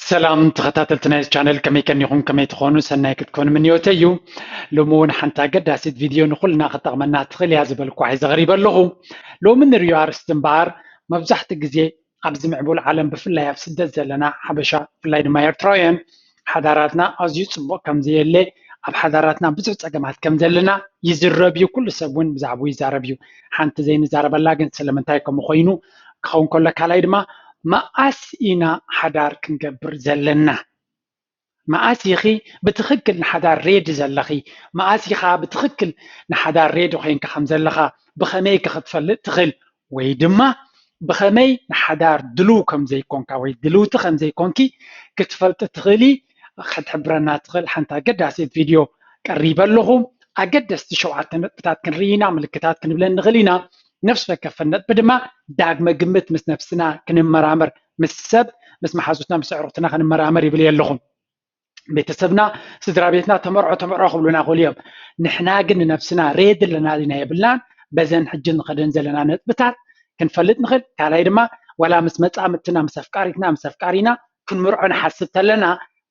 ሰላም ተኸታተልቲ ናይዚ ቻነል፣ ከመይ ቀኒኹም? ከመይ ትኾኑ? ሰናይ ክትኮኑ ምንዮተይ እዩ። ሎሚ እውን ሓንቲ ኣገዳሲት ቪድዮ ንኹልና ክጠቕመና ትኽእል እያ ዝበልኩ ሒዘ ቀሪበ ኣለኹ። ሎሚ ንሪኦ ኣርእስቲ እምበኣር፣ መብዛሕትኡ ግዜ ኣብዚ ምዕቡል ዓለም ብፍላይ ኣብ ስደት ዘለና ሓበሻ ብፍላይ ድማ ኤርትራውያን ሓዳራትና ኣዝዩ ጽቡቕ ከም ዘየለ፣ ኣብ ሓዳራትና ብዙሕ ጸገማት ከም ዘለና ይዝረብ እዩ። ኩሉ ሰብ እውን ብዛዕባኡ ይዛረብ እዩ። ሓንቲ ዘይንዛረበላ ግን ስለምንታይ ከምኡ ኮይኑ ክኸውን ከሎ፣ ካልኣይ ድማ መኣስ ኢና ሓዳር ክንገብር ዘለና? መኣስ ኢኺ ብትኽክል ንሓዳር ሬዲ ዘለኺ? መኣስ ኢኻ ብትኽክል ንሓዳር ሬዲ ኮይንካ ከም ዘለኻ ብኸመይ ኢኻ ክትፈልጥ ትኽእል? ወይ ድማ ብኸመይ ንሓዳር ድሉው ከም ዘይኮንካ ወይ ድልውቲ ከም ዘይኮንኪ ክትፈልጢ ትኽእሊ ክትሕብረና ትኽእል ሓንቲ ኣገዳሲት ቪድዮ ቀሪበ ኣለኹ። ኣገደስቲ ሸውዓተ ነጥብታት ክንርኢ ኢና፣ ምልክታት ክንብለን ንኽእል ኢና። ነፍሲ ወከፈን ነጥቢ ድማ ዳግመ ግምት ምስ ነፍስና ክንመራመር፣ ምስ ሰብ፣ ምስ መሓዙትና፣ ምስ ኣዕሩኽትና ክንመራመር ይብል እየ ኣለኹ። ቤተሰብና፣ ስድራ ቤትና ተመርዖ ተመርዖ ክብሉና ይኽእሉ እዮም። ንሕና ግን ንነፍስና ሬዲ ኣለና ዲና የብልናን። በዘን ሕጂ ንኸደን ዘለና ነጥብታት ክንፈልጥ ንኽእል። ካልኣይ ድማ ዋላ ምስ መጻምድትና፣ ምስ ኣፍቃሪትና፣ ምስ ኣፍቃሪና ክንምርዖ ንሓስብ ተለና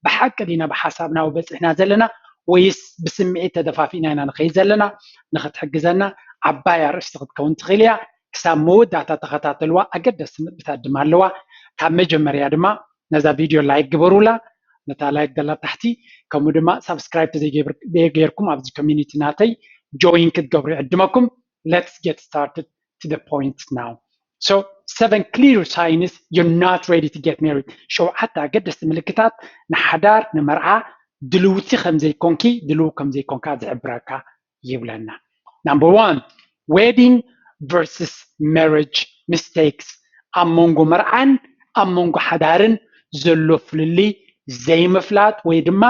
ብሓቂ ዲና ብሓሳብ ናብኡ በጺሕና ዘለና ወይስ ብስምዒት ተደፋፊእና ኢና ንኸይድ ዘለና? ንኽትሕግዘና ዓባይ ኣርእስቲ ክትከውን ትኽእል እያ። ክሳብ መወዳእታ ተኸታተልዋ፣ ኣገደስቲ ነጥብታት ድማ ኣለዋ። ካብ መጀመርያ ድማ ነዛ ቪድዮ ላይክ ግበሩላ፣ ነታ ላይክ ዘላ ታሕቲ፣ ከምኡ ድማ ሳብስክራይብ ተዘይገይር-፣ ዘይገይርኩም ኣብዚ ኮሚኒቲ ናተይ ጆይን ክትገብሩ ይዕድመኩም። Let's get started to the point now. So, seven clear signs you're not ready to get married. ሸውዓተ ኣገደስቲ ምልክታት ንሓዳር፣ ንመርዓ ድልውቲ ከም ዘይኮንኪ፣ ድልው ከም ዘይኮንካ ዝሕብረካ ይብለና። Number one, wedding versus marriage mistakes። ኣብ መንጎ መርዓን ኣብ መንጎ ሓዳርን ዘሎ ፍልልይ ዘይምፍላጥ ወይ ድማ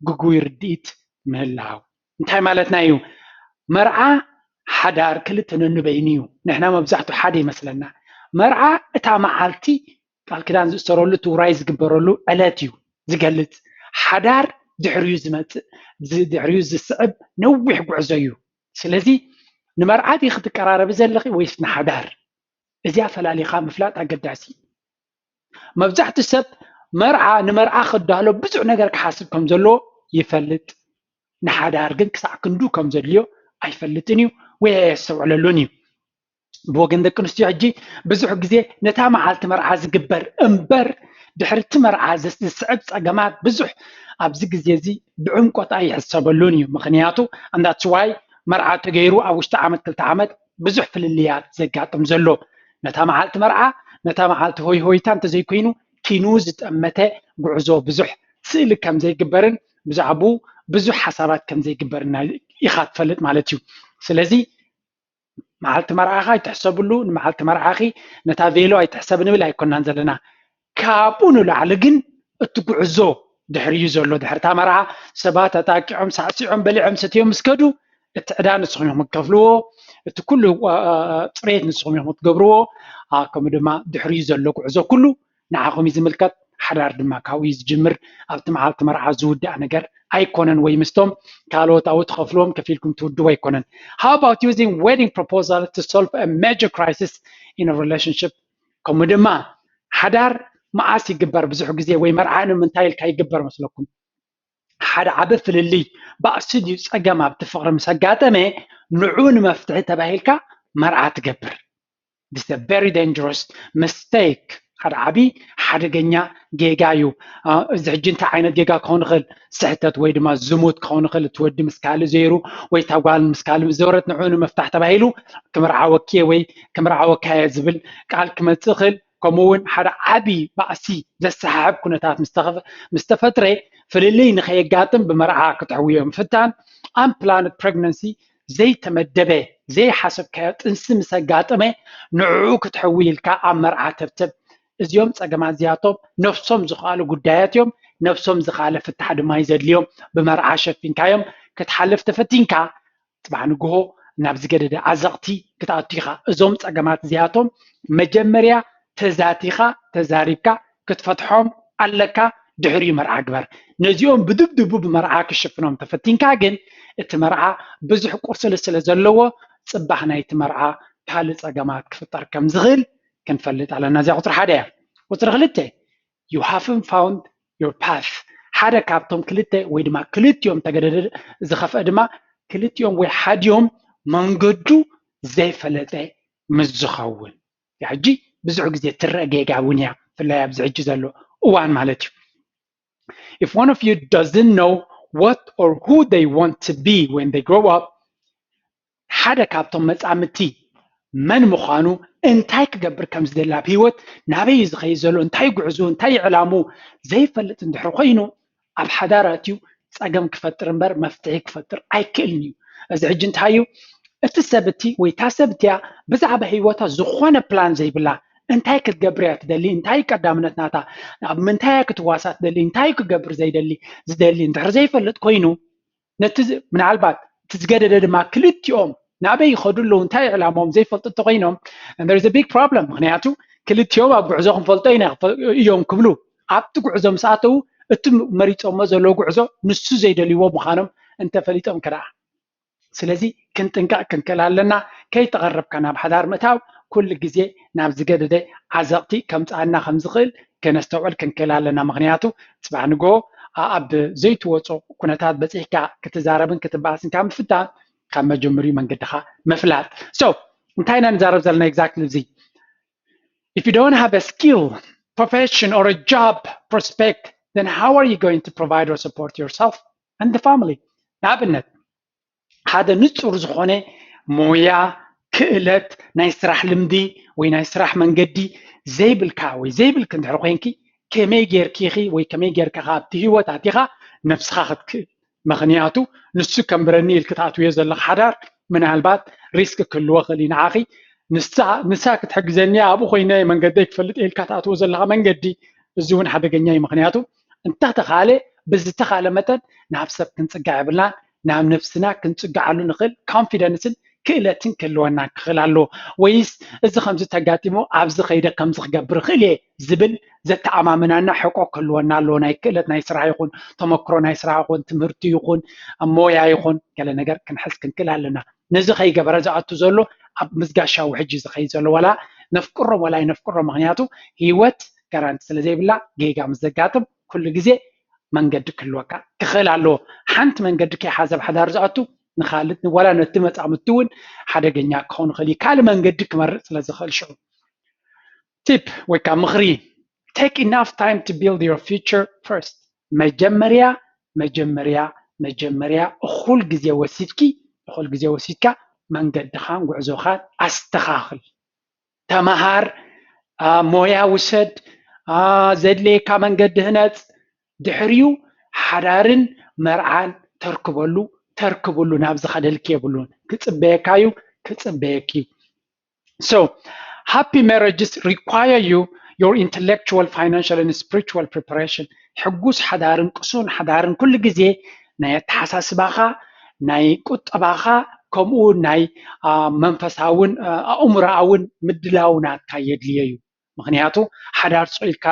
ግጉይ ርድኢት ምህላው። እንታይ ማለትና እዩ? መርዓ ሓዳር ክልተ ነንበይኑ እዩ። ንሕና መብዛሕትኡ ሓደ ይመስለና። መርዓ እታ መዓልቲ ቃል ኪዳን ዝእሰረሉ፣ እቲ ውራይ ዝግበረሉ ዕለት እዩ ዝገልጽ። ሓዳር ድሕሪኡ ዝመጽእ፣ ዝ-፣ ድሕሪኡ ዝስዕብ ነዊሕ ጉዕዞ እዩ። ስለዚ ንመርዓ ዲኺ ክትቀራረቢ ዘለኺ ወይስ ንሓዳር? እዚኣ ፈላሊኻ ምፍላጥ ኣገዳሲ እዩ። መብዛሕትኡ ሰብ መርዓ፣ ንመርዓ ክዳሎ ብዙሕ ነገር ክሓስብ ከም ዘለዎ ይፈልጥ። ንሓዳር ግን ክሳዕ ክንዱ ከም ዘድልዮ ኣይፈልጥን እዩ ወይ ኣየስተውዕለሉን እዩ። ብወገን ደቂ ኣንስትዮ ሕጂ ብዙሕ ግዜ ነታ መዓልቲ መርዓ ዝግበር እምበር ድሕሪ እቲ መርዓ ዘስ-፣ ዝስዕብ ጸገማት ብዙሕ ኣብዚ ግዜ እዚ ብዕምቆት ኣይሕሰበሉን እዩ። ምኽንያቱ and that's why መርዓ ተገይሩ ኣብ ውሽጢ ዓመት ክልተ ዓመት ብዙሕ ፍልልያት ዘጋጥም ዘሎ። ነታ መዓልቲ መርዓ፣ ነታ መዓልቲ ሆይ ሆይታ እንተዘይኮይኑ ኪኑ ዝጠመተ ጉዕዞ ብዙሕ ስእሊ ከም ዘይግበርን ብዛዕባኡ ብዙሕ ሓሳባት ከም ዘይግበርን ኢኻ ትፈልጥ ማለት እዩ። ስለዚ መዓልቲ መርዓኻ ኣይትሕሰብሉ፣ ንመዓልቲ መርዓኺ ነታ ቬሎ ኣይትሕሰቢ ንብል ኣይኮናን ዘለና። ካብኡ ንላዕሊ ግን እቲ ጉዕዞ ድሕሪኡ ዘሎ፣ ድሕሪ እታ መርዓ ሰባት ኣጣቂዖም፣ ሳዕሲዖም፣ በሊዖም፣ ሰትዮም ምስ ከዱ፣ እቲ ዕዳ ንስኹም ኢኹም ትከፍልዎ፣ እቲ ኩሉ፣ አ፣ አ፣ አ፣ ጽሬት ንስኹም ኢኹም ትገብርዎ። አ፣ ከምኡ ድማ ድሕሪኡ ዘሎ ጉዕዞ ኩሉ ንዓኹም እዩ ዝምልከት። ሓዳር ድማ ካብኡ እዩ ዝጅምር። ኣብቲ መዓልቲ መርዓ ዝውዳእ ነገር ኣይኮነን፣ ወይ ምስቶም ካልኦት ኣብኡ ትኸፍልዎም ከፊልኩም ትውድቡ ኣይኮነን። How about using wedding proposal to solve a major crisis in a relationship? ከምኡ ድማ ሓዳር መዓስ ይግበር? ብዙሕ ግዜ ወይ መርዓ ንምንታይ ኢልካ ይግበር መስለኩም? ሓደ ዓቢ ፍልልይ፣ ባእሲ ድዩ ጸገም ኣብቲ ፍቕሪ ምስ ኣጋጠመ፣ ንዑ ንመፍትሒ ተባሂልካ መርዓ ትገብር። This is a very dangerous mistake። ሓደ ዓቢ ሓደገኛ ጌጋ እዩ። አ፣ እዚ ሕጂ እንታይ ዓይነት ጌጋ ክኸውን ይኽእል? ስሕተት ወይ ድማ ዝሙት ክኸውን ይኽእል። እቲ ወዲ ምስ ካልእ ዘይሩ ወይ እታ ጓል ምስ ካልእ ምስ ዘወረት ንዕኡ ንምፍታሕ ተባሂሉ ክምርዓወኪ እየ ወይ ክምርዓወካ እየ ዝብል ቃል ክመጽእ ይኽእል። ከምኡ እውን ሓደ ዓቢ ባእሲ ዘሰሓሕብ ኩነታት ምስ ተኸፈ-፣ ምስ ተፈጥረ ፍልልይ ንኸየጋጥም ብመርዓ ክትሕውዮ ምፍታን፣ unplanned pregnancy ዘይተመደበ ዘይሓሰብካዮ ጥንሲ ምስ ኣጋጠመ ንዕኡ ክትሕዊ ኢልካ ኣብ መርዓ ተብትብ። እዚኦም ጸገማት እዚኣቶም ነፍሶም ዝኸኣሉ ጉዳያት እዮም። ነፍሶም ዝኸኣለ ፍታሕ ድማ እዩ ዘድልዮም። ብመርዓ ሸፊንካዮም ክትሓልፍ ተፈቲንካ ጽባሕ ንግሆ ናብ ዝገደደ ዓዘቕቲ ክትኣቱ ኢኻ። እዞም ጸገማት እዚኣቶም መጀመርያ ተዛቲኻ ተዛሪብካ ክትፈትሖም ኣለካ። ድሕሪኡ መርዓ ግበር። ነዚኦም ብድብድቡ ብመርዓ ክሽፍኖም ተፈቲንካ ግን እቲ መርዓ ብዙሕ ቁስሊ ስለ ዘለዎ ጽባሕ ናይቲ መርዓ ካልእ ጸገማት ክፍጠር ከም ዝኽእል ክንፈልጥ ኣለና። እዚኣ ቁጽሪ ሓደ እያ። ቁጽሪ ክልተ፣ you haven't found your path ሓደ ካብቶም ክልተ ወይ ድማ ክልቲኦም ተገደደ ዝኸፍአ ድማ ክልቲኦም ወይ ሓዲኦም መንገዱ ዘይፈለጠ ምስ ዝኸውን ሕጂ ብዙሕ ግዜ ትረአ ጌጋ እውን እያ ብፍላይ ኣብዚ ሕጂ ዘሎ እዋን ማለት እዩ if one of you doesn't know what or who they want to be when they grow up ሓደ ካብቶም መፃምቲ መን ምዃኑ እንታይ ክገብር ከም ዝደሊ ኣብ ህይወት ናበይ እዩ ዝኸይድ ዘሎ እንታይ ጉዕዞ እንታይ ዕላሙ ዘይፈልጥ እንድሕር ኮይኑ ኣብ ሓዳር ኣትዩ ፀገም ክፈጥር እምበር መፍትሒ ክፈጥር ኣይክእልን እዩ እዚ ሕጂ እንታይ እዩ እቲ ሰብ እቲ ወይ እታ ሰብ እቲኣ ብዛዕባ ህይወታ ዝኾነ ፕላን ዘይብላ እንታይ ክትገብር እያ ትደሊ እንታይ ቀዳምነት ናታ ኣብ ምንታይ እያ ክትዋሳ ትደሊ እንታይ ክገብር ዘይደሊ ዝደሊ እንድሕር ዘይፈልጥ ኮይኑ ነቲ ምናልባት እቲ ዝገደደ ድማ ክልቲኦም ናበይ ይኸዱ ኣለዉ እንታይ ዕላሞም ዘይፈልጡ እንተኮይኖም there is a big problem ምክንያቱ ክልቲኦም ኣብ ጉዕዞ ክንፈልጦ ኢና እዮም ክብሉ ኣብቲ ጉዕዞ ምስ ኣተዉ እቲ መሪፆሞ ዘለዉ ጉዕዞ ንሱ ዘይደልይዎ ምዃኖም እንተፈሊጦም ከደኣ ስለዚ ክንጥንቀቕ ክንክእል ኣለና ከይተቐረብካ ናብ ሓዳር ምእታው ኩሉ ግዜ ናብ ዝገደደ ዓዘቕቲ ከምፅኣና ከም ዝኽእል ከነስተውዕል ክንክእል ኣለና ምክንያቱ ፅባሕ ንግሆ ኣብ ዘይትወፆ ኩነታት በፂሕካ ክትዛረብን ክትበኣስን ካብ ምፍታን ካብ መጀመሪኡ መንገድኻ ምፍላጥ so እንታይ ኢና ንዛረብ ዘለና exactly እዚ if you don't have a skill profession or a job prospect then how are you going to provide or support yourself and the family ንኣብነት ሓደ ንፁር ዝኾነ ሞያ ክእለት ናይ ስራሕ ልምዲ ወይ ናይ ስራሕ መንገዲ ዘይብልካ ወይ ዘይብልክ እንድሕር ኮይንኪ ከመይ ጌርኪ ኢኺ ወይ ከመይ ጌርካ ካብቲ ህይወት ኣቲኻ ነብስኻ ክትክእል ምኽንያቱ ንሱ ከንብረኒ ኢልክ ትኣትውዮ ዘለኻ ሓዳር ምናልባት ሪስክ ክህልዎ ክእል እዩ ንዓኺ ንሳ ክትሕግዘኒ ኣብኡ ኮይነ መንገደይ ክፈልጥ ኢልካ ትኣትዎ ዘለኻ መንገዲ እዚ እውን ሓደገኛ እዩ ምኽንያቱ እንተተኻለ ብዝተኻለ መጠን ናብ ሰብ ክንፅጋዕ የብልናን ናብ ነብስና ክንፅግዓሉ ንኽእል ኮንፊደንስን ክእለትን ክህልወና ክኽእል ኣለዎ ወይስ እዚ ከምዚ ተጋጢሙ ኣብዚ ከይደ ከምዚ ክገብር እኽእል እየ ዝብል ዘተኣማምናና ሕቆ ክህልወና ኣለዎ ናይ ክእለት ናይ ስራሕ ይኹን ተመክሮ ናይ ስራሕ ይኹን ትምህርቲ ይኹን ሞያ ይኹን ገለ ነገር ክንሕዝ ክንክእል ኣለና ነዚ ከይገበረ ዝኣቱ ዘሎ ኣብ ምስጋሻዊ ሕጂ ዝኸይድ ዘሎ ዋላ ነፍቅሮም ዋላ ይነፍቅሮም ምክንያቱ ህይወት ጋራንቲ ስለ ዘይብላ ጌጋ ምስ ዘጋጥም ኩሉ ግዜ መንገዲ ክህልወካ ክኽእል ኣለዎ ሓንቲ መንገዲ ከይሓዘ ኣብ ሓዳር ዝኣቱ ንካልእ ዋላ ነቲ መፃምድቲ እውን ሓደገኛ ክኸውን ይኽእል እዩ ካልእ መንገዲ ክመርፅ ስለ ዝኽእል ሽዑ tip ወይ ከዓ ምኽሪ take enough time to build your future first መጀመርያ መጀመርያ መጀመርያ እኹል ግዜ ወሲድኪ እኹል ግዜ ወሲድካ መንገድኻን ጉዕዞኻን ኣስተኻኽል ተምሃር ሞያ ውሰድ ዘድልየካ መንገዲ ህነፅ ድሕሪኡ ሓዳርን መርዓን ተርክበሉ ተርክብሉ ናብ ዝኸደልኪ የብሉን ክፅበየካ እዩ ክፅበየኪ እዩ so happy marriages require you your intellectual financial and spiritual preparation ሕጉስ ሓዳርን ቅሱን ሓዳርን ኩሉ ግዜ ናይ ኣተሓሳስባኻ ናይ ቁጠባኻ ከምኡ ናይ መንፈሳውን ኣእምሮኣውን ምድላው ናትካ የድልዮ እዩ ምክንያቱ ሓዳር ስቕ ኢልካ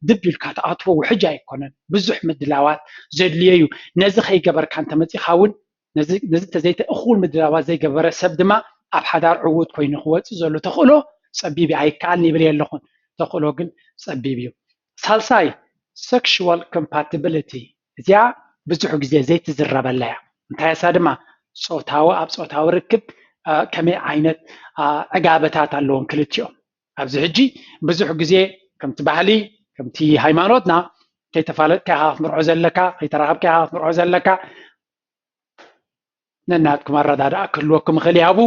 ድብ ኢልካ ትኣትዎ ውሕጅ ኣይኮነን ብዙሕ ምድላዋት ዘድልዮ እዩ ነዚ ከይገበርካ እንተመፂኻ እውን ነዚ ተዘይተ እኹል ምድላዋት ዘይገበረ ሰብ ድማ ኣብ ሓዳር ዕዉት ኮይኑ ክወፅእ ዘሎ ተኽእሎ ፀቢብ ኣይከኣልን ይብል የለኹን ተኽእሎ ግን ፀቢብ እዩ ሳልሳይ sexual compatibility እዚኣ ብዙሕ ግዜ ዘይትዝረበላ እያ እንታይ እሳ ድማ ፆታዊ ኣብ ፆታዊ ርክብ ከመይ ዓይነት ዕጋበታት ኣለዎም ክልቲኦም ኣብዚ ሕጂ ብዙሕ ግዜ ከምቲ ባህሊ ከምቲ ሃይማኖትና ከይተፋለጥካ ኢኻ ክትምርዖ ዘለካ ከይተራኸብካ ኢኻ ክትምርዖ ዘለካ ነናትኩም ኣረዳድኣ ክህልወኩም ይኽእል ያቡ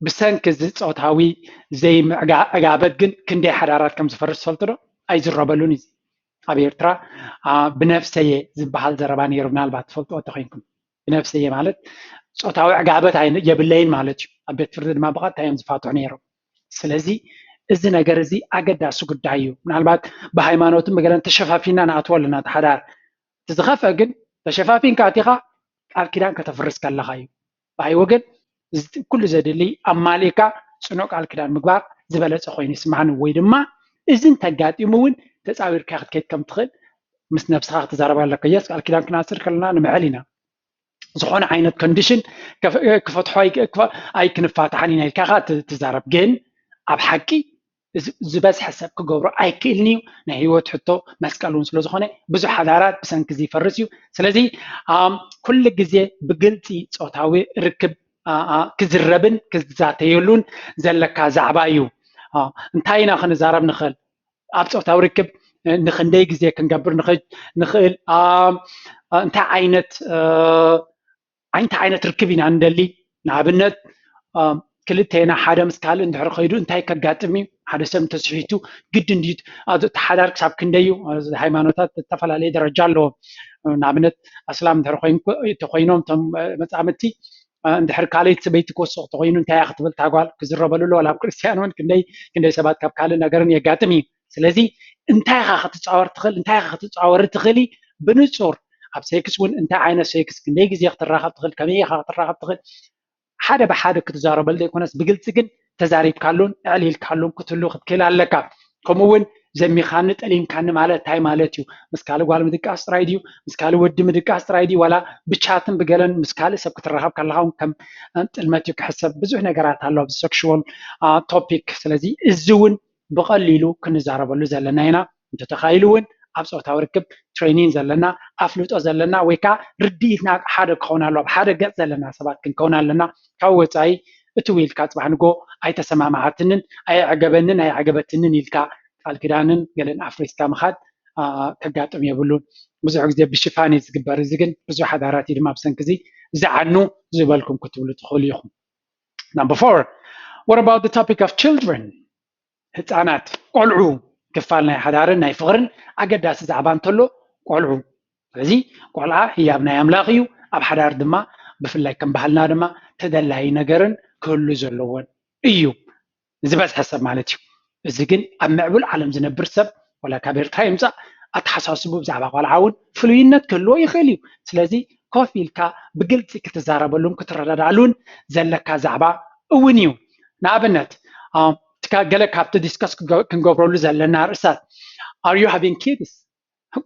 ብሰንኪ እዚ ፆታዊ ዘይምዕጋበት ግን ክንደይ ሓዳራት ከም ዝፈርስ ትፈልጡ ዶ ኣይዝረበሉን እዩ ኣብ ኤርትራ ብነፍሰየ ዝበሃል ዘረባ ነይሩ ምናልባት ትፈልጥዎ ተኮይንኩም ብነፍሰየ ማለት ፆታዊ ዕጋበት የብለይን ማለት እዩ ኣብ ቤት ፍርዲ ድማ ብቐጥታ እዮም ዝፋትሑ ነይሮም ስለዚ እዚ ነገር እዚ ኣገዳሲ ጉዳይ እዩ ምናልባት ብሃይማኖትን ብገለን ተሸፋፊና ንኣትዎ ኣለና ተሓዳር እቲ ዝኸፍአ ግን ተሸፋፊንካ ኣቲኻ ቃል ኪዳን ከተፍርስ ከለኻ እዩ ብኣይ ወገን ኩሉ ዘድሊ ኣማሊእካ ፅኑዕ ቃል ኪዳን ምግባር ዝበለፀ ኮይኑ ይስማዕኒ ወይ ድማ እዚ እንተጋጢሙ እውን ተፃዊርካ ክትከይድ ከም ትኽእል ምስ ነብስኻ ክትዛረብ ኣለካ የስ ቃል ኪዳን ክነኣስር ከለና ንምዕል ኢና ዝኾነ ዓይነት ኮንዲሽን ክፈትሖ ኣይክንፋትሓን ኢና ኢልካ ኢኻ ትዛረብ ግን ኣብ ሓቂ ዝበዝሐ ሰብ ክገብሮ ኣይክእልን እዩ። ናይ ህይወት ሕቶ መስቀል እውን ስለዝኾነ ብዙሕ ሓዳራት ብሰንኪ እዚ ይፈርስ እዩ። ስለዚ ኩሉ ግዜ ብግልፂ ፆታዊ ርክብ ክዝረብን ክዛተየሉን ዘለካ ዛዕባ እዩ። እንታይ ኢና ክንዛረብ ንኽእል? ኣብ ፆታዊ ርክብ ንክንደይ ግዜ ክንገብር ንኽእል? እንታይ ዓይነት እንታይ ዓይነት ርክብ ኢና ንደሊ? ንኣብነት ክልቴና ሓደ ምስ ካልእ እንድሕር ከይዱ እንታይ ከጋጥም እዩ? ሓደ ሰብ እንተስሒቱ ግድን ድዩ? እቲ ሓዳር ክሳብ ክንደይ እዩ? ሃይማኖታት ዝተፈላለየ ደረጃ ኣለዎም። ንኣብነት ኣስላም እንድሕር ተኮይኖም እቶም መፃምድቲ እንድሕር ካልኣይቲ ሰበይቲ ክወስኽ ተኮይኑ እንታይ እያ ክትብል እታ ጓል? ክዝረበሉ ኣሎ። ዋላ ኣብ ክርስትያን እውን ክንደይ ክንደይ ሰባት ካብ ካልእ ነገርን የጋጥም እዩ። ስለዚ እንታይ ኢኻ ክትፃወር ትኽእል? እንታይ ኢኻ ክትፃወሪ ትኽእሊ? ብንፁር ኣብ ሴክስ እውን እንታይ ዓይነት ሴክስ፣ ክንደይ ግዜ ክትራኸብ ትኽእል፣ ከመይ ኢኻ ክትራኸብ ትኽእል፣ ሓደ ብሓደ ክትዛረበሉ ዘይኮነስ ብግልፂ ግን ተዛሪብካሉን ኣዕሊልካሉን ክትህሉ ክትክእል ኣለካ። ከምኡ እውን ዘሚኻኒ ጠሊምካኒ ማለት እንታይ ማለት እዩ? ምስ ካልእ ጓል ምድቃስ ጥራይ ድዩ? ምስ ካልእ ወዲ ምድቃስ ጥራይ ድዩ? ዋላ ብቻትን ብገለን ምስ ካልእ ሰብ ክትራኸብ ከለኻ እውን ከም ጥልመት እዩ ክሕሰብ። ብዙሕ ነገራት ኣሎ ኣብዚ ሴክሹዋል ቶፒክ። ስለዚ እዚ እውን ብቐሊሉ ክንዛረበሉ ዘለና ኢና። እንተተኻኢሉ እውን ኣብ ፆታዊ ርክብ ትሬኒንግ ዘለና፣ ኣፍልጦ ዘለና ወይ ከዓ ርድኢትና ሓደ ክኸውን ኣሎ። ኣብ ሓደ ገፅ ዘለና ሰባት ክንከውን ኣለና። ካብ ወፃኢ እትው ኢልካ ፅባሕ ንጎ ኣይተሰማማዓትንን ኣየዕገበንን ኣየዕገበትንን ኢልካ ቃል ኪዳንን ገለን ኣፍሪስካ ምኻድ ከጋጥም የብሉን። ብዙሕ ግዜ ብሽፋን እዩ ዝግበር። እዚ ግን ብዙሕ ሓዳራት እዩ ድማ ብሰንኪ እዚ ዝዓኑ ዝበልኩም ክትብሉ ትኽእሉ ኢኹም። Number four, what about the topic of children? ህፃናት፣ ቆልዑ ክፋል ናይ ሓዳርን ናይ ፍቕርን ኣገዳሲ ዛዕባ እንተሎ ቆልዑ። ስለዚ ቆልዓ ህያብ ናይ ኣምላኽ እዩ። ኣብ ሓዳር ድማ ብፍላይ ከም ባህልና ድማ ተደላዪ ነገርን ክህሉ ዘለዎን እዩ። ዝበዝሐ ሰብ ማለት እዩ። እዚ ግን ኣብ ምዕቡል ዓለም ዝነብር ሰብ ዋላ ካብ ኤርትራ ይምፃእ ኣተሓሳስቡ ብዛዕባ ቆልዓ እውን ፍሉይነት ክህልዎ ይኽእል እዩ። ስለዚ ኮፍ ኢልካ ብግልፂ ክትዛረበሉን ክትረዳዳሉን ዘለካ ዛዕባ እውን እዩ። ንኣብነት ገለ ካብቲ ዲስከስ ክንገብረሉ ዘለና ርእሳት፣ are you having kids?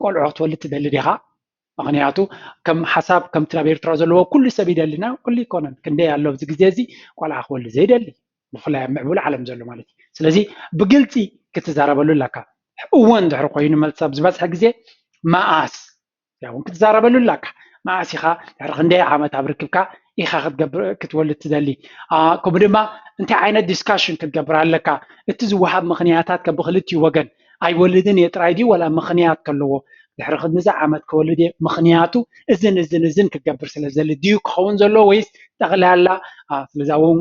ቆልዑ ክትወልድ ትደሊ ዲኻ? ምክንያቱ ከም ሓሳብ ከምቲ ኣብ ኤርትራ ዘለዎ ኩሉ ሰብ ይደልና ኩሉ ይኮነን። ክንደይ ኣሎ ኣብዚ ግዜ እዚ ቆልዓ ክወልድ ዘይደሊ፣ ብፍላይ ኣብ ምዕቡል ዓለም ዘሎ ማለት እዩ። ስለዚ ብግልፂ ክትዛረበሉ ኣለካ። እወ እንድሕር ኮይኑ መልሲ ኣብ ዝበዝሐ ግዜ መኣስ እውን ክትዛረበሉ ኣለካ። መኣስ ኢኻ ድሕሪ ክንደይ ዓመት ኣብ ርክብካ ኢኻ ክትገብር ክትወልድ ትደሊ? ከምኡ ድማ እንታይ ዓይነት ዲስካሽን ክትገብር ኣለካ? እቲ ዝወሃብ ምክንያታት ከብክልቲኡ ወገን ኣይወልድን እየ ጥራይ ድዩ ዋላ ምክንያት ከለዎ? ድሕሪ ክንድዚ ዓመት ክወልድ እየ ምክንያቱ እዝን እዝን እዝን ክገብር ስለ ዝደሊ ድዩ ክኸውን ዘለዎ ወይስ ጠቕላላ? ስለዚ እውን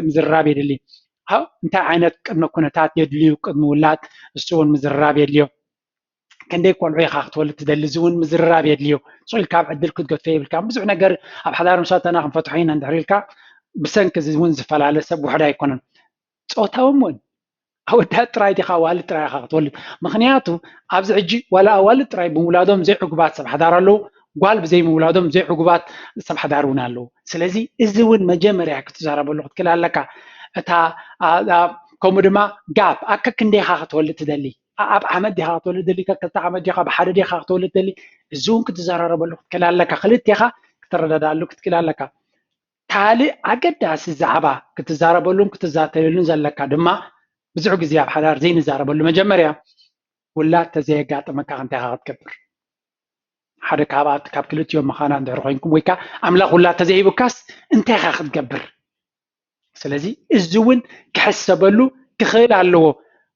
ምዝራብ የድሊ። እንታይ ዓይነት ቅድመ ኩነታት የድልዩ ቅድሚ ውላድ? እሱ እውን ምዝራብ የድልዮ። ክንደይ ቆልዑ ኢኻ ክትወልድ ትደሊ? እዚ እውን ምዝርራብ የድልዮ። ስቕ ኢልካ ኣብ ዕድል ክትገድፎ የብልካ። ብዙሕ ነገር ኣብ ሓዳር ምሳተና ክንፈትሖ ኢና እንድሕር ኢልካ ብሰንኪ እዚ እውን ዝፈላለ ሰብ ውሕድ ኣይኮነን። ፆታዊ እውን ኣወዳት ጥራይ ዲኻ ኣዋልድ ጥራይ ኢኻ ክትወልድ? ምክንያቱ ኣብዚ ሕጂ ዋላ ኣዋልድ ጥራይ ብምውላዶም ዘይዕጉባት ሰብ ሓዳር ኣለዉ፣ ጓል ብዘይምውላዶም ዘይዕጉባት ሰብ ሓዳር እውን ኣለዉ። ስለዚ እዚ እውን መጀመርያ ክትዛረበሉ ክትክእል ኣለካ። እታ ከምኡ ድማ ጋፕ ኣከ ክንደይ ኢኻ ክትወልድ ትደሊ? ኣብ ዓመት ዲኻ ክትወልድ ደሊካ? ክልተ ዓመት ዲኻ? ብሓደ ዲኻ ክትወልድ ደሊ? እዚ እውን ክትዘራረበሉ ክትክእል ኣለካ። ክልቴኻ ክትረዳዳሉ ክትክእል ኣለካ። ካልእ ኣገዳሲ ዛዕባ ክትዛረበሉን ክትዛተየሉን ዘለካ ድማ ብዙሕ ግዜ ኣብ ሓዳር ዘይንዛረበሉ መጀመርያ ውላድ ተዘየጋጠመካ እንታይ ኢኻ ክትገብር? ሓደ ካብ ካብ ክልቲኦም ምዃና እንድሕር ኮይንኩም ወይ ከዓ ኣምላኽ ውላድ ተዘይሂቡካስ እንታይ ኢኻ ክትገብር? ስለዚ እዚ እውን ክሕሰበሉ ክኽእል ኣለዎ።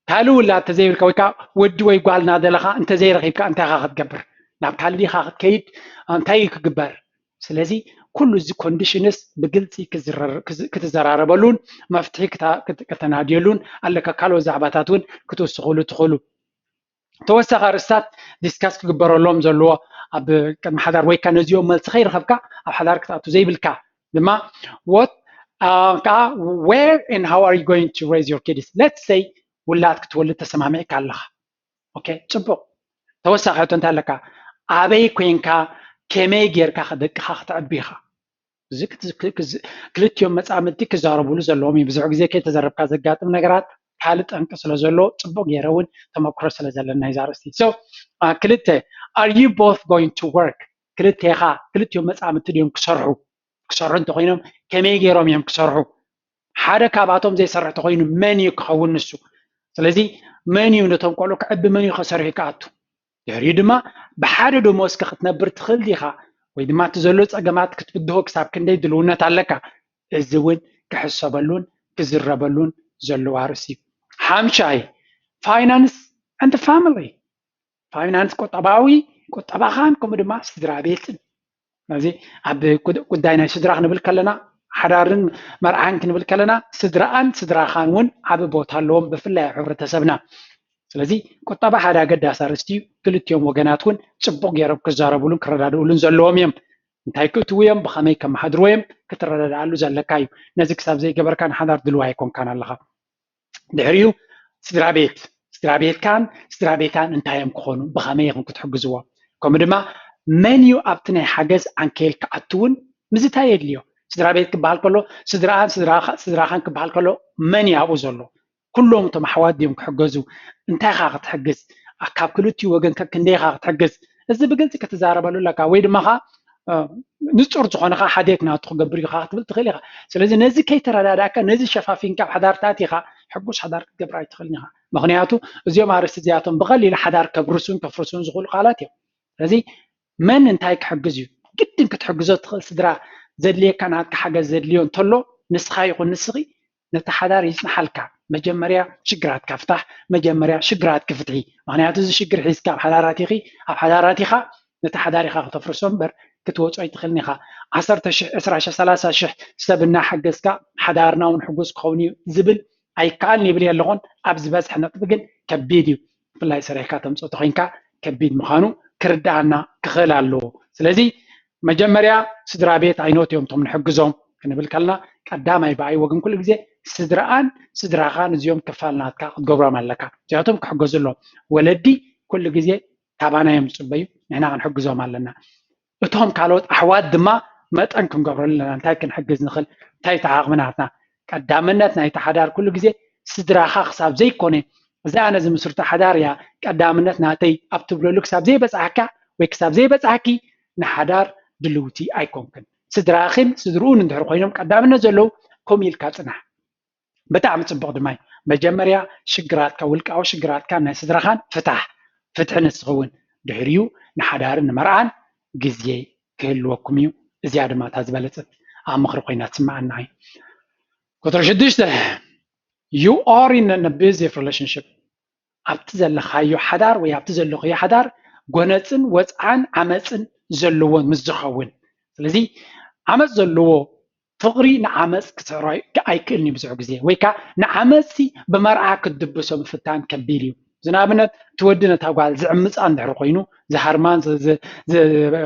ካልእ ውላድ ተዘይብልካ ወይ ከዓ ወዲ ወይ ጓል እናደለኻ እንተዘይረኺብካ እንታይ ኢኻ ክትገብር? ናብ ካልእ ዲኻ ክትከይድ? እንታይ እዩ ክግበር? ስለዚ ኩሉ እዚ ኮንዲሽንስ ብግልፂ ክትዘራረበሉን መፍትሒ ከተናድየሉን ኣለካ። ካልኦት ዛዕባታት እውን ክትውስኽሉ ትኽእሉ። ተወሳኺ ኣርእስታት ዲስካስ ክግበረሎም ዘለዎ ኣብ ቅድሚ ሓዳር ወይ ከዓ ነዚኦም መልሲ ከይረኸብካ ኣብ ሓዳር ክትኣቱ ዘይብልካ ድማ what ከዓ where and how are you going to raise your kids? Let's say ውላድ ክትወልድ ተሰማሚዕካ ኣለኻ። ኦኬ፣ ፅቡቕ። ተወሳኺ ሕቶ እንታይ ኣለካ? ኣበይ ኮይንካ ከመይ ጌርካ ደቅኻ ክተዕቢ ኢኻ? እዚ ክልቲኦም መፃምድቲ ክዛረብሉ ዘለዎም እዩ። ብዙሕ ግዜ ከይተዘረብካ ዘጋጥም ነገራት ካልእ ጠንቂ ስለ ዘሎ ፅቡቅ ገይረ እውን ተመክሮ ስለ ዘለና እዩ ዛርእስቲ። So ክልተ are you both going to work? ክልቴኻ ክልቲኦም መፃምድቲ ድዮም ክሰርሑ? ክሰርሑ እንተኮይኖም ከመይ ገይሮም እዮም ክሰርሑ? ሓደ ካብኣቶም ዘይሰርሕ ተኮይኑ መን እዩ ክኸውን ንሱ? ስለዚ መን እዩ ነቶም ቆልዑ ክዕቢ፣ መን እዩ ከሰርሑ ክኣቱ? ድሕሪኡ ድማ ብሓደ ደሞዝከ ክትነብር ትኽእል ዲኻ? ወይ ድማ እቲ ዘሎ ፀገማት ክትብድሆ ክሳብ ክንደይ ድልውነት ኣለካ? እዚ እውን ክሕሰበሉን ክዝረበሉን ዘለዎ ኣርእስቲ እዩ። ሓምሻይ፣ finance and family። ፋይናንስ፣ ቁጠባዊ፣ ቁጠባኻን ከምኡ ድማ ስድራ ቤትን። ስለዚ ኣብ ጉዳይ ናይ ስድራ ክንብል ከለና፣ ሓዳርን መርዓን ክንብል ከለና፣ ስድራኣን ስድራኻን እውን ዓቢ ቦታ ኣለዎም፣ ብፍላይ ኣብ ሕብረተሰብና። ስለዚ ቁጠባ ሓደ ኣገዳሲ ኣርእስቲ እዩ። ክልቲኦም ወገናት እውን ጽቡቕ ገይሮም ክዛረብሉን ክረዳድእሉን ዘለዎም እዮም። እንታይ ክእትዉ እዮም፣ ብኸመይ ከመሓድርዎ እዮም፣ ክትረዳድኣሉ ዘለካ እዩ። ነዚ ክሳብ ዘይገበርካ ንሓዳር ድልዋ ኣይኮንካን ኣለኻ። ድሕሪኡ ስድራ ቤት፣ ስድራ ቤትካን ስድራ ቤታን እንታይ እዮም ክኾኑ፣ ብኸመይ ኢኹም ክትሕግዝዎ? ከምኡ ድማ መን እዩ ኣብቲ ናይ ሓገዝ ዓንኬል ክኣትውን ምዝታይ የድልዮ። ስድራ ቤት ክበሃል ከሎ፣ ስድራኣን ስድራኻን ክበሃል ከሎ፣ መን እዩ ኣብኡ ዘሎ? ኩሎም እቶም ኣሕዋት ድዮም ክሕገዙ? እንታይ ኢኻ ክትሕግዝ? ካብ ክልቲኡ ወገን ከ ክንደይ ኢኻ ክትሕግዝ? እዚ ብግልፂ ክትዛረበሉ ኣለካ። ወይ ድማ ኸዓ ንፁር ዝኾነ ኸዓ ሓደ ክናቱ ክገብር እዩ ኸዓ ክትብል ትኽእል ኢኻ። ስለዚ ነዚ ከይተረዳዳእካ፣ ነዚ ሸፋፊንካ ኣብ ሓዳር ተኣቲኻ፣ ሕጉስ ሓዳር ክትገብር ኣይትኽእልን ኢኻ። ምኽንያቱ እዚኦም ኣርእስቲ እዚኣቶም ብቐሊሉ ሓዳር ከብርሱን ከፍርሱን ዝኽእሉ ቃላት እዮም። ስለዚ መን እንታይ ክሕግዝ እዩ? ግድን ክትሕግዞ ትኽእል ስድራ ዘድልየካ፣ ናትካ ሓገዝ ዘድልዮ እንተሎ፣ ንስኻ ይኹን ንስኺ ነቲ ሓዳር ይጽንሓልካ። መጀመርያ ሽግራትካ ፍታሕ፣ መጀመርያ ሽግራትኪ ፍትሒ። ምኽንያቱ እዚ ሽግር ሒዝካ ኣብ ሓዳር ኣቲኺ፣ ኣብ ሓዳር ኣቲኻ ነቲ ሓዳር ኢኻ ከተፍርሶ እምበር ክትወጾ ኣይትኽእልን ኢኻ። ዓሰርተ ሽሕ፣ ዕስራ ሽሕ፣ ሰላሳ ሽሕ ሰብ እናሓገዝካ ሓዳርና እውን ሕጉስ ክኸውን እዩ ዝብል ኣይከኣልን ይብል የለኹን። ኣብ ዝበዝሐ ነጥቢ ግን ከቢድ እዩ። ብፍላይ ሰሪሕካ ተምጽኦ ተኾይንካ ከቢድ ምዃኑ ክርድኣና ክኽእል ኣለዎ። ስለዚ መጀመርያ ስድራ ቤት ኣይኖት እዮም እቶም ንሕግዞም ክንብል ከለና፣ ቀዳማይ ብኣይ ወገን ኩሉ ግዜ ስድራኣን ስድራኻን እዚኦም ክፋል ናትካ ክትገብሮም ኣለካ። እዚኣቶም ክሕገዙ ኣለዎም። ወለዲ ኩሉ ግዜ ካባና እዮም ዝፅበዩ፣ ንሕና ክንሕግዞም ኣለና። እቶም ካልኦት ኣሕዋት ድማ መጠን ክንገብረሉ ኣለና። እንታይ ክንሕግዝ ንኽእል፣ እንታይ እቲ ዓቕሚ ናትና። ቀዳምነት ናይቲ ሓዳር ኩሉ ግዜ ስድራኻ ክሳብ ዘይኮነ፣ እዚ ኣነ ዝምስርቶ ሓዳር እያ ቀዳምነት ናተይ ኣብ ትብለሉ ክሳብ ዘይበጻሕካ ወይ ክሳብ ዘይበጻሕኪ ንሓዳር ድልውቲ ኣይኮንክን። ስድራኽን ስድርኡን እንድሕር ኮይኖም ቀዳምነት ዘለዉ፣ ከምኡ ኢልካ ጽናሕ። ብጣዕሚ ጽቡቕ ድማ እዩ። መጀመርያ ሽግራትካ፣ ውልቃዊ ሽግራትካ ናይ ስድራኻን ፍታሕ፣ ፍትሒ ንስኺ እውን። ድሕሪኡ ንሓዳርን ንመርዓን ግዜ ክህልወኩም እዩ። እዚኣ ድማ እታ ዝበለጸት ኣብ ምኽሪ ኮይና ትስምዓና እዩ። ቁጽሪ ሽዱሽተ፣ you are in an abusive relationship። ኣብቲ ዘለኻዮ ሓዳር ወይ ኣብቲ ዘለኽዮ ሓዳር ጎነጽን ወጽዓን ዓመጽን ዘለዎ ምስ ዝኸውን። ስለዚ ዓመጽ ዘለዎ ፍቕሪ ንዓመጽ ክስዕሮ ኣይ-፣ ኣይክእልን እዩ ብዙሕ ግዜ። ወይ ከኣ ንዓመጽ ብመርዓ ክትድብሶ ምፍታን ከቢድ እዩ። እዚ ንኣብነት እቲ ወዲ ነታ ጓል ዝዕምጻ እንድሕር ኮይኑ፣ ዝሃርማን ዝ-፣ ዝ-፣ ዝ-፣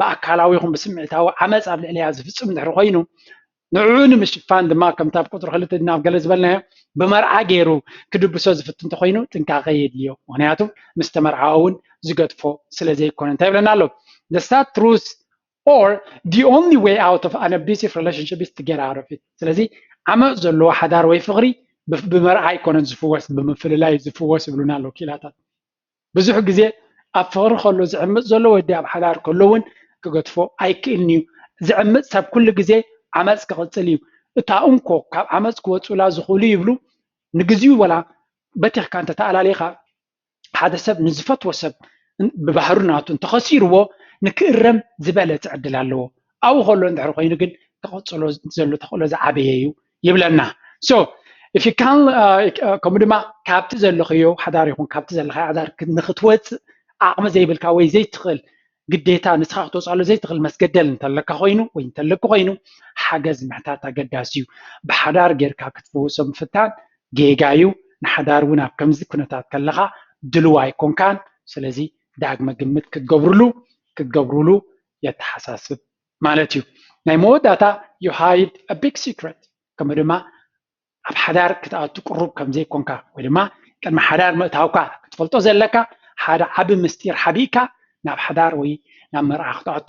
ብኣካላዊ ይኹን ብስምዒታዊ ዓመጽ ኣብ ልዕሊያ ዝፍጽም እንድሕር ኮይኑ፣ ንዕኡ ንምሽፋን ድማ ከምቲ ኣብ ቁጽሪ ክልተ ናብ ገለ ዝበልናዮ ብመርዓ ገይሩ ክድብሶ ዝፍትን እንተኾይኑ ጥንቃቐ የድልዮ። ምኽንያቱ ምስ ተመርዓወ እውን ዝገድፎ ስለ ዘይኮነ እንታይ ይብለና ኣሎ? The sad truth or the only way out of an abusive relationship is to get out of it። ስለዚ ዓመጽ ዘለዎ ሓዳር ወይ ፍቕሪ ብ-፣ ብመርዓ ኣይኮነን ዝፍወስ፣ ብምፍልላይ ዝፍወስ ይብሉና ኣለዉ ክኢላታት። ብዙሕ ግዜ ኣብ ፍቕሪ ከሎ ዝዕምጽ ዘሎ ወዲ ኣብ ሓዳር ከሎ እውን ክገድፎ ኣይክእልን እዩ። ዝዕምጽ ሰብ ኩሉ ግዜ ዓመጽ ክቕጽል እዩ። እታ እንኮ ካብ ዓመጽ ክወጹላ ዝኽእሉ ይብሉ፣ ንግዚኡ ወላ በቲኽካ እንተተኣላሊኻ ሓደ ሰብ ንዝፈትዎ ሰብ ብባህሩ ናቱ እንተኸሲርዎ ንክእረም ዝበለጸ ዕድል ኣለዎ። ኣብኡ ከሎ እንድሕር ኮይኑ ግን ክቕጽሎ ዘሎ ተኽእሎ ዝዓበየ እዩ ይብለና። So if you can, uh, ከምኡ ድማ ካብቲ ዘለኽዮ ሓዳር ይኹን ካብቲ ዘለኻዮ ሓዳር ክ-፣ ንክትወጽእ ዓቕሚ ዘይብልካ ወይ ዘይትኽእል፣ ግዴታ ንስኻ ክትወፅኣሉ ዘይትኽእል መስገደል እንተለካ ኮይኑ ወይ እንተለኩ ኮይኑ፣ ሓገዝ ምሕታት ኣገዳሲ እዩ። ብሓዳር ጌርካ ክትፍውሶ ምፍታን ጌጋ እዩ። ንሓዳር እውን ኣብ ከምዚ ኩነታት ከለኻ ድልዋ ኣይኮንካን። ስለዚ ዳግመ ግምት ክትገብርሉ፣ ክትገብሩሉ የተሓሳስብ ማለት እዩ። ናይ መወዳእታ፣ you hide a big secret። ከምኡ ድማ ኣብ ሓዳር ክትኣቱ ቅሩብ ከም ዘይኮንካ ወይ ድማ ቅድሚ ሓዳር ምእታውካ ክትፈልጦ ዘለካ ሓደ ዓቢ ምስጢር ሓቢእካ ናብ ሓዳር ወይ ናብ መርዓ ክትኣቱ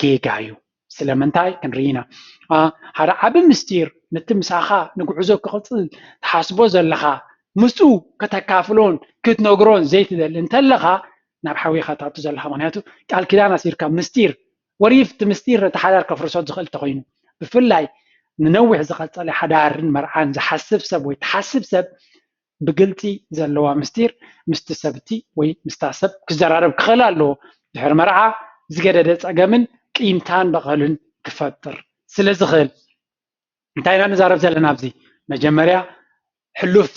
ጌጋ እዩ። ስለምንታይ ክንርኢ ኢና። አ፣ ሓደ ዓቢ ምስጢር ነቲ ምሳኻ ንጉዕዞ ክቕጽል ትሓስቦ ዘለኻ ምስኡ ከተካፍሎን ክትነግሮን ዘይትደሊ እንተለኻ ናብ ሓዊ ኢኻ ትኣቱ ዘለኻ። ምኽንያቱ ቃል ኪዳን ኣሲርካ ምስጢር፣ what if እቲ ምስጢር ነቲ ሓዳር ከፍርሶ ዝኽእል እንተኾይኑ? ብፍላይ ንነዊሕ ዝቐጸለ ሓዳርን መርዓን ዝሓስብ ሰብ ወይ ትሓስብ ሰብ ብግልፂ ዘለዋ ምስጢር ምስቲ ሰብቲ ወይ ምስታ ሰብ ክዘራረብ ክኽእል ኣለዎ። ድሕሪ መርዓ ዝገደደ ፀገምን ቂምታን በቐልን ክፈጥር ስለ ዝኽእል እንታይ ኢና ንዛረብ ዘለና ኣብዚ? መጀመርያ ሕሉፍ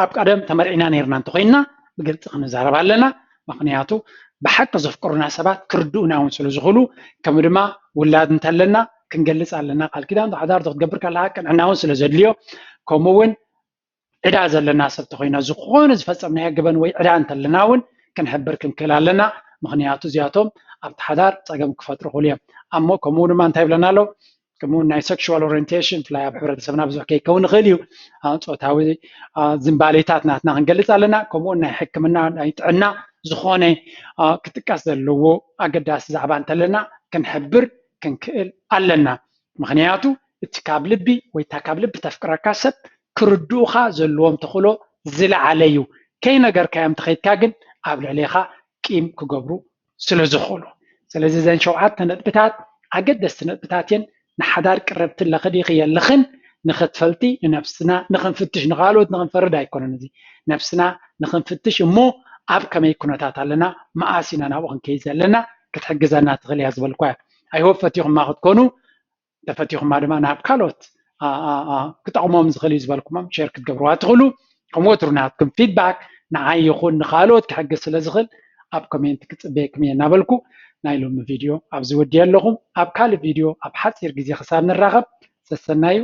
ኣብ ቀደም ተመርዒና ነይርና እንተኮይንና ብግልፂ ክንዛረብ ኣለና። ምክንያቱ ብሓቂ ዘፍቅሩና ሰባት ክርድኡና እውን ስለ ዝኽእሉ ከምኡ ድማ ውላድ እንተለና ክንገልፅ ኣለና። ቃል ኪዳን ሓዳር ክትገብር ከለካ ቅንዕና እውን ስለ ዘድልዮ ከምኡ እውን ዕዳ ዘለና ሰብ ተኮይና ዝኾነ ዝፈፀምናዮ ገበን ወይ ዕዳ እንተለና እውን ክንሕብር ክንክእል ኣለና። ምክንያቱ እዚኣቶም ኣብቲ ሓዳር ፀገም ክፈጥሩ ክእሉ እዮም። ኣሞ ከምኡ ድማ እንታይ ይብለና ኣሎ? ከምኡ ናይ sexual orientation ብፍላይ ኣብ ሕብረተሰብና ብዙሕ ከይከውን ይኽእል እዩ። ጾታዊ ዝንባሌታት ናትና ክንገልፅ ኣለና። ከምኡ ናይ ሕክምና ናይ ጥዕና ዝኾነ ክጥቀስ ዘለዎ ኣገዳሲ ዛዕባ እንተለና ክንሕብር ክንክእል ኣለና። ምክንያቱ እቲ ካብ ልቢ ወይ እታ ካብ ልቢ ተፍቅረካ ሰብ ክርድኡኻ ዘለዎም ተኽእሎ ዝለዓለ እዩ። ከይነገርካዮም ተኸይድካ ግን ኣብ ልዕሌኻ ቂም ክገብሩ ስለ ዝኽእሉ። ስለዚ እዘን ሸውዓተ ነጥብታት ኣገደስቲ ነጥብታት እየን። ንሓዳር ቅረብቲ ኣለኺ ዲኺ የለኽን ንኽትፈልጢ ንነብስና ንኽንፍትሽ ንኻልኦት ንኽንፈርድ ኣይኮነን። እዚ ነብስና ንኽንፍትሽ እሞ ኣብ ከመይ ኩነታት ኣለና መኣስ ኢና ናብኡ ክንከይድ ዘለና ክትሕግዘና ትኽእል እያ ዝበልኳ። I hope ፈቲኹማ ክትኮኑ ተፈቲኹማ ድማ ናብ ካልኦት ክጠቕሞም ዝኽእል እዩ ዝበልኩሞም ሼር ክትገብርዋ ትኽእሉ። ከም ወትሩ ናትኩም ፊድባክ ንዓይ ይኹን ንኻልኦት ክሕግዝ ስለ ዝኽእል ኣብ ኮሜንት ክፅበየኩም እየ እናበልኩ ናይ ሎሚ ቪድዮ ኣብዚ ወዲየ ኣለኹ። ኣብ ካልእ ቪድዮ ኣብ ሓፂር ግዜ ክሳብ ንራኸብ ሰሰናዩ።